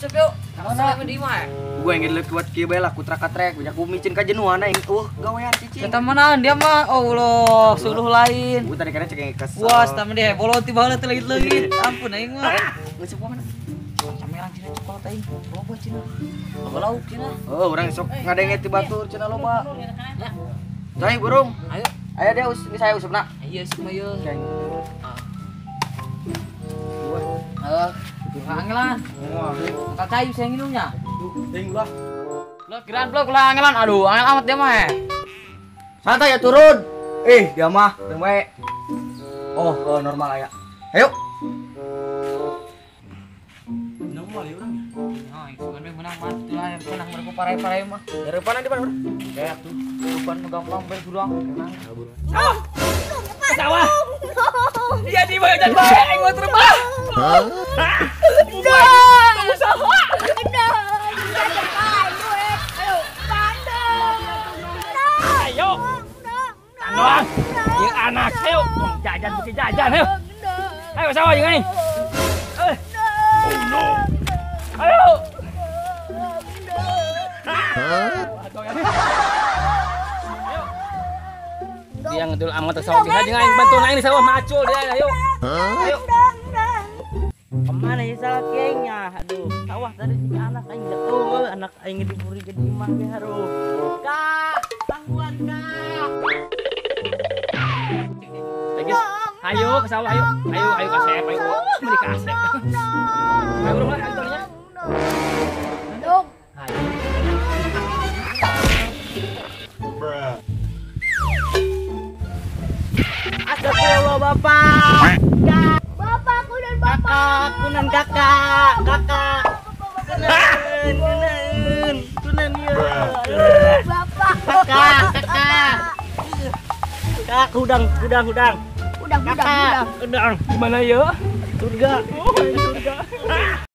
Asup yuk. Mana di mah? Gua yang leuwih kuat kieu bae lah kutra-katrek banyak bumi micin ka jenuhan aing. Gawean cicing. Eta mana dia mah Allah, suluh lain. Gua tadi kana cek yang kesel. Wah, tama dia bolot ti baheula teh leungit-leungit. Ampun aing mah. Ngeusup mana? Camerang cenah coklat aing. Loba cenah. Loba lauk cenah. Oh, urang sok ngadenge ti batur cenah loba. Cai burung. Ayo. Ayo dia geus saya usupna. Iya, usupna ieu. Dua. Heeh. Angelan. Angkat cai saya nginumnya. Ting lah. Blok kiraan blok lah angelan. Aduh, angel amat dia mah. Santai ya turun. Dia mah teu wae. Oh, normal aya. Ayo. Normal ya urang ya. Oh, sugan we menang mah itulah yang menang mereka parai-parai mah. Depan di mana urang? Kayak tuh. Depan gampang bae urang. Sawah. Sawah. Dia di bawah jalan bae aing mau terbang. Hah? Enggak. Sawah. Ayo. Tandang. Jeung anak ayo jajan beuki jajan ayo. Ayo sawah jeung aing. Oh no. Ayo. Ayo. Dia ngedul amat ke sawah jeung aing bantu aing di sawah macul dia ayo. Ayo. Kemana ya salah kiainya? Aduh, sawah tadi si anak aing jatuh, anak aing diburi jadi imah ge haruh. Kak, tangguhan kak. Ayo ke sawah ayo. Ayo ayo ke kasep ayo. Meni kasep. Ayo urang lah kantornya. Dong. Ayo. Bruh. Astagfirullah bapak. Bapak kunan bapak. Kakak, kunan kakak, kakak. Kunan, kunan, kunan ya. Bapak. Kakak, kakak. Kak, hudang, hudang, hudang. Udang, udang, udang. Udang. Gimana ya? Surga. Oh, surga.